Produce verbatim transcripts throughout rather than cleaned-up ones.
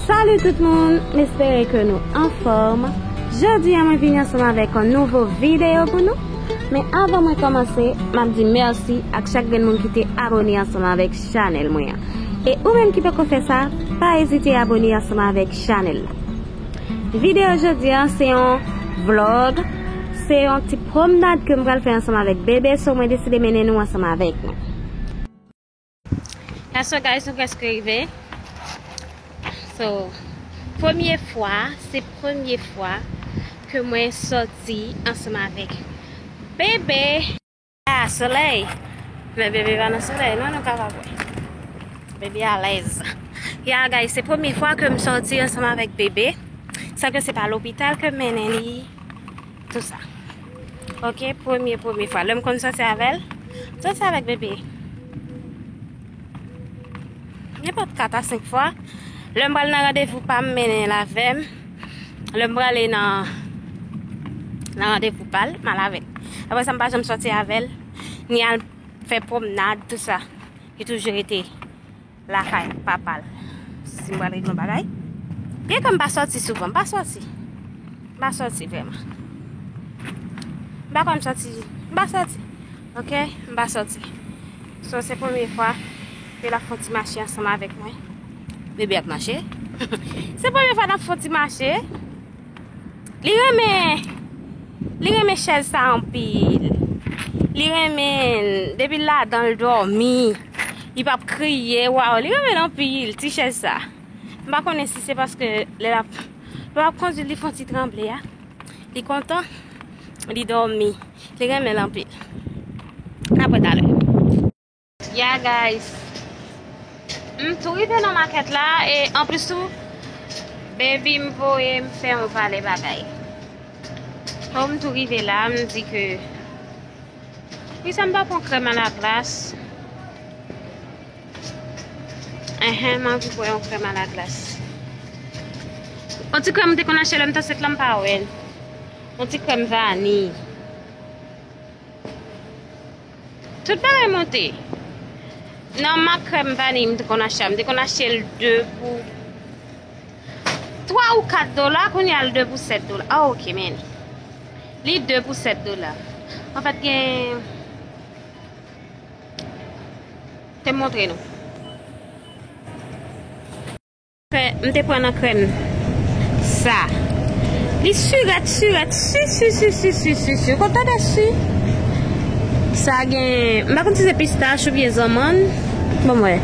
Salut tout moun, m espere ke nou anfòm. Jodi a mwen vini ansanm avèk yon nouvo videyo pou nou. Men avan mwen kòmanse, m ap di mèsi ak chak grenn moun ki te abone ansanm avèk chanèl mwen an. E ou menm ki poko fè sa, pa ezite abone ansanm avèk chanèl la. Videyo jodi a se yon vlog, se yon ti pwomnad ke m pral fè ansanm avèk bebe, so mwen deside mennen nou ansanm avèk mwen. Ya so guys, nou prèske rive. So, premye fwa, se premye fwa ke mwen sòti ansanm avèk bebe. Ah, solèy. Men bebe pa nan solèy, non, nou kapab wè. Bebe alèz. Ya guys, se premye fwa ke m sòti ansanm avèk bebe. San ke se pa lopital ke m mennen li. Tou sa. Ok, premye, premye fwa. Lè m konn sòti avè l, sòti avèk bebe. Nenpòt kat a senk fwa. Lè m pral nan randevou pa m, mennen l avè m. Lè m prale nan, nan randevou pa l, m al avè l. Apre sa, m pa janm sòti avè l, ni al fè pwomnad, tou sa. Li toujou rete lakay papa l. Si m pral regle yon bagay. Byen ke m pa sòti souvan, m pa sòti. M pa sòti vrèman. M pa konn sòti. M pa sòti. Ok? M pa sòti. So, se premye fwa ke l ap fè yon ti mache ansanm avèk mwen. Bebe ap mache. Se premye fwa n ap fè yon ti mache. Li renmen, li renmen chèz sa anpil. Li renmen l. Depi l ladan l dòmi. Li p ap kriye. Waw, li renmen l anpil, ti chèz sa. M pa konnen si se paske lè l ap, lè w ap kondui, li fè yon ti tranble a. Li kontan, li dòmi. Li renmen l anpil. N ap wè talè. Ya, guys. M tou rive nan makèt la, e anplis tou, baby m voye m fè yon valè bagay. Kòm m tou rive la, m di ke, poukisa m pa pran krèm a la glas? Enhen, m anvi pran yon krèm a la glas. Yon ti krèm m te konn achte lè m t ansent lan, m pa wè l. Yon ti krèm vaniy. Tout bagay monte. Nan mak krèm vaniy m te konn achte a, m te konn achte l de pou twa ou kat dola, kounye a l de pou sèt dola. Ah, ok, men li de pou sèt dola. Anfèt, gen, te montre nou. Fè, m te pran nan krèm sa. Li sirèt, sirèt, si, si, si, si, si, si, si. Ou konn tande si? Sa gen, m pa konn si se pistach oubyen zanmann. Bon, mwen.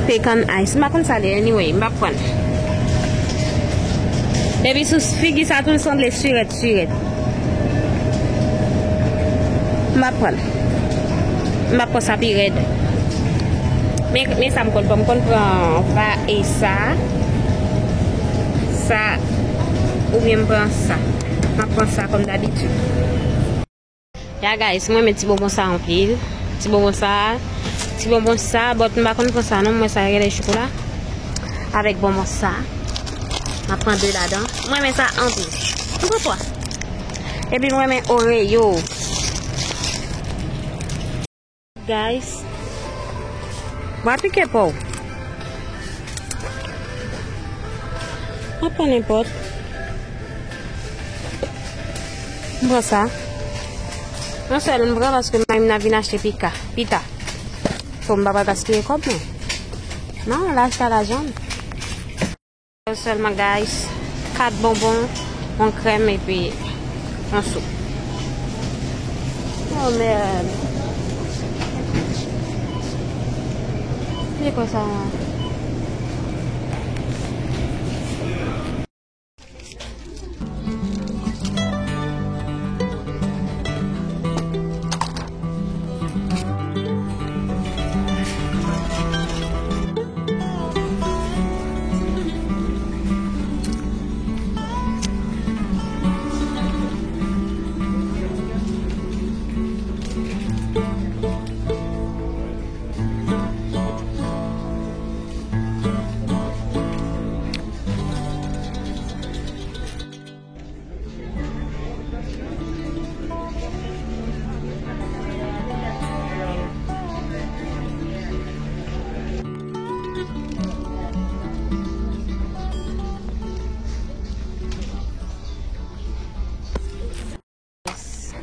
Pecan ice. M pa konn sa li ye, anyway, m pa pran. Epi sou figi sa tou l sanble sirèt, sirèt. M ap pran. M ap pran sa pi rèd. Men, men sa m konn pran. M konn pran va e sa. Sa. Oubyen m pran sa. M ap pran sa kòm dabitid. Ya, guys, mwen renmen ti bonbon sa anpil. Ti bonbon sa. Ti bonbon sa, but m pa konn pran sa non. Mwen sa genlè chokola. Avèk bonbon sa. M ap pran de ladan. Mwen renmen sa anpil. M pran twa. Epi mwen renmen Oreo. Guys. Mwen pike pa w. Mwen pran nenpòt. M pran sa. Yon sèl m pran paske mari m nan vin achte pika, pita. So m pa pral gaspiye kòb mwen. Non, l achte a lajan m. Sèlman, guys, kat bonbon, yon krèm epi yon soup. Oh, merde. Se kwa sa?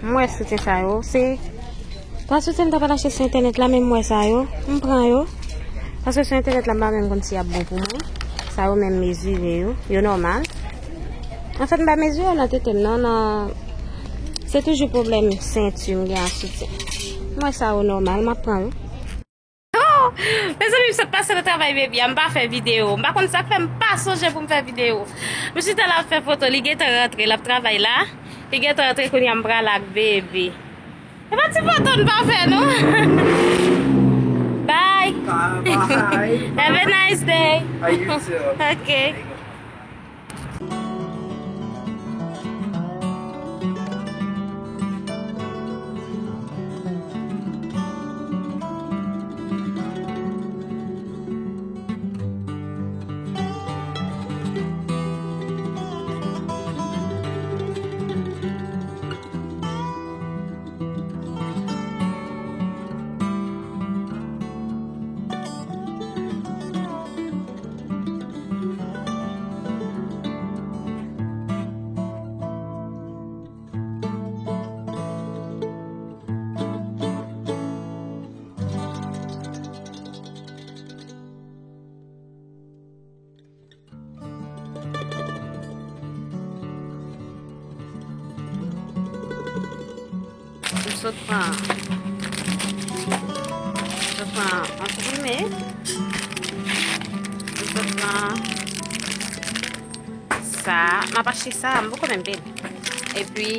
M wè soutyen sa yo. Se twa soutyen m t ap al achte sou entènèt la, men m wè sa yo. M pran yo. Paske sou entènèt la, m pa menm konn si y ap bon pou mwen. Sa yo menm mezire yo. Yo nòmal. Anfèt, m pa mezire yo nan tete m, non, nan. Se toujou pwoblèm senti m gen ak soutyen. M wè sa yo nòmal, m ap pran yo. Oh! Mezanmi, m sot pase nan travay baby a, m pa fè videyo. M pa konn sa k fè m pa sonje pou m fè videyo. M chita la ap fè foto, li gentan rantre, l ap travay la. Li gentan rantre kounye a, m prale ak baby. E pa ti foto n pa fè, non? Bye. Bye bye. Have a nice day. Ah, you too. Ok. M sot pran, m sot pran yon konprime. M sot pran sa. M ap achte sa, m poko menm peye l. Epi,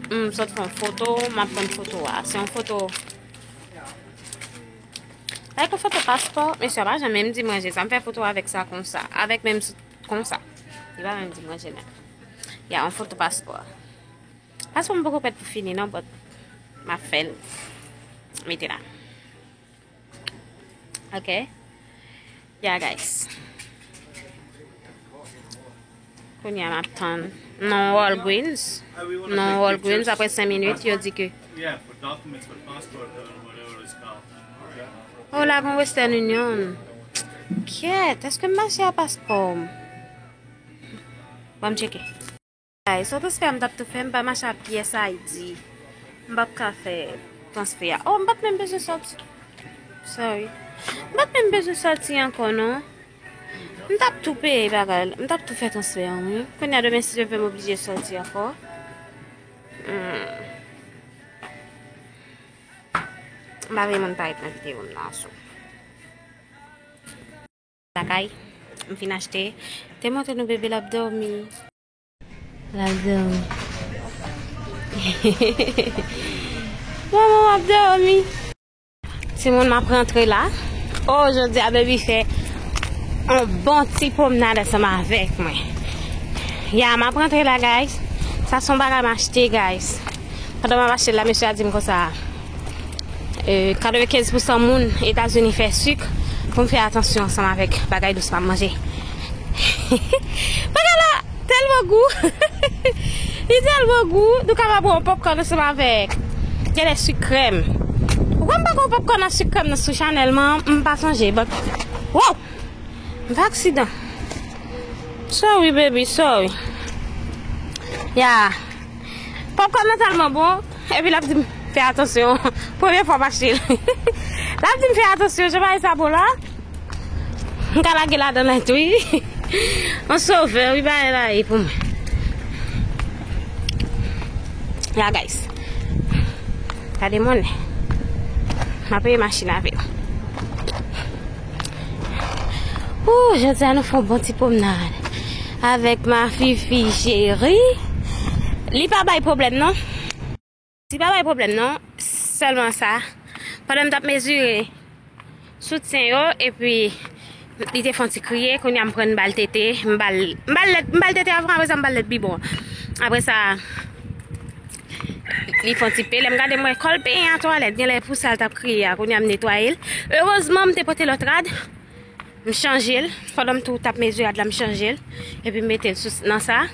m sot fè yon foto, m ap pran foto a. Se yon foto. Like yon foto paspò, mesye a pa janm menm di m ranje sa. M fè foto avèk sa konsa. Avèk menm s-, konsa. Li pa menm di m ranje menm. Ya, yon foto paspò. Paspò m poko prèt pou fini non, but m ap fè l. Mete la. Ok. Yeah, guys. Kounye a m ap tann. Non, Walgreens. Non, Walgreens, apre senk minit, yo di ke. Oh, la gon Western Union. Kèt, èske m mache a paspò m? Ban m tcheke. Guys, so transfè a m t ap tou fè, m pa mache a pyès I D. M p ap ka fè transfè a. Oh, m pa t menm bezwen sòti. Sorry. M pa t menm bezwen sòti ankò, non. M t ap tou peye bagay la. M t ap tou fè transfè an, wi. Kounye a demen, si Dye vle, m oblije sòti ankò. Hmm. M pa vle moun parèt nan videyo m nan, so. Lakay, m fin achte. Te montre nou bebe l ap dòmi. L ap dòmi. Manman w ap dòmi. Timoun, m ap rantre la. Oh, jodi a, baby fè yon bon ti pwomnad ansanm avèk mwen. Ya, m ap rantre la, guys. Sa se yon bagay m achte, guys. Pandan m ap achte l la, mesye a di m konsa, euh, katrevenkenz pousan moun Etazini fè sik, pou m fè atansyon ansanm avèk bagay dous m ap manje. Bagay la tèlman gou. Li tèlman gou, nou kapab pran yon popcorn ansanm avèk genlè sik krèm. Ou konn m pa gen yon popcorn ak sik krèm nan sou chanèl mwen, m pa sonje, but, wow! M fè aksidan. Sorry, baby, sorry. Ya. Popcorn nan tèlman bon, epi l ap di m fè atansyon. Premye fwa m achte l. L ap di m fè atansyon, jan bagay sa bon la. M ka lage ladan l tou, wi. Yon sovè, wi, bagay la ye pou mwen. Ya, guys. Gade monnen. M ap peye machin avè l. Ooh, jodi a nou fè yon bon ti pwomnad avèk ma fifi cheri. Li pa bay pwoblèm, non. Li pa bay pwoblèm, non. Sèlman sa, pandan m t ap mezire soutyen yo, epi li te fè yon ti kriye, kounye a m pran, m ba l tete, m ba l, m ba l lèt, m ba l tete avan, apre sa m ba l lèt bibwon. Apre sa, li fè yon ti pele, m gade m wè kò l penyen a twalèt, genlè pou sa l t ap kriye a, kounye a m netwaye l. Erezman, m te pote lòt rad, m chanje l, pandan m tou t ap mezire rad la, m chanje l, epi m mete l sou, nan sa.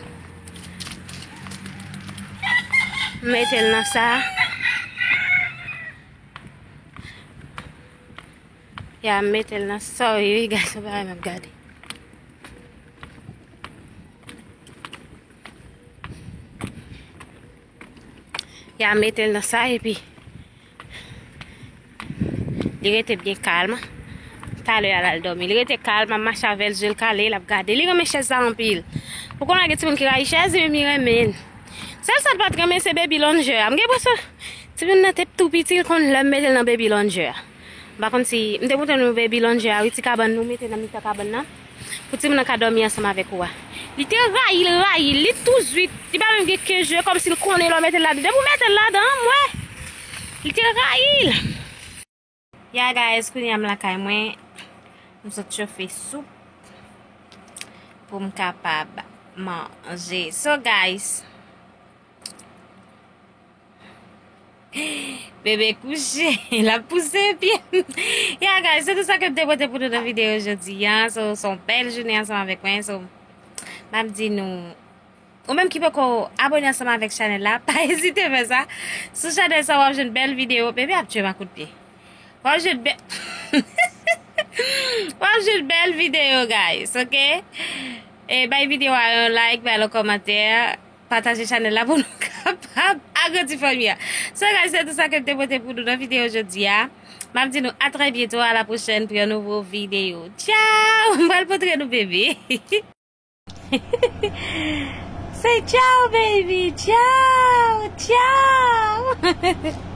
M mete l nan sa. Ya, m mete l nan sa, wi, wi, gason pa renmen ap gade. A mete l nan sa, epi li rete byen kalm. Talè a l al dòmi. Li rete kalm, ap mache avè l, zye l kale, l ap gade. Li renmen chèz sa anpil. Ou konnen gen timoun ki rayi chèz, li menm li renmen l. Sèl sa l pa t renmen, se baby longer a. M gen enpresyon timoun nan te tou piti, l konn lè m mete l nan baby longer a. M pa konn si m te montre nou baby longer a, wi, ti kabann nou mete nan mitan kabann nan. Pou timoun nan ka dòmi ansanm avèk ou a. Li te rayi l, rayi l, li tou zwit. Li pa menm gen kenz jou, e kòmsi l konnen lè w mete l ladan. Depi w mete l ladan, m wè. Li te rayi l. Ya, guys, kounye a m lakay mwen. M sot chofe soup pou m kapab manje. So, guys, bebe kouche, l ap pouse pye m. Ya, guys, se tout sa ke m te pote pou nou nan videyo jodi a. So, se yon bèl jounen ansanm avèk mwen. So, m ap di nou, ou menm ki poko abone ansanm avèk chanèl la, pa ezite fè sa. Sou chanèl sa, w ap jwenn bèl videyo. Bebe ap tye m ak kout pye. W ap jwenn bèl, w ap jwenn bèl videyo, guys, ok? E bay videyo a yon like, bay yon kòmantè, pataje chanèl la pou nou kapab agrandi fanmi a. So, guys, se tout sa ke m te pote pou nou nan videyo jodi a. M ap di nou a trè byento, a la pwochèn pou yon nouvo videyo. Tchao! M pral montre nou bebe. Say tchao, baby. Tchao, tchao.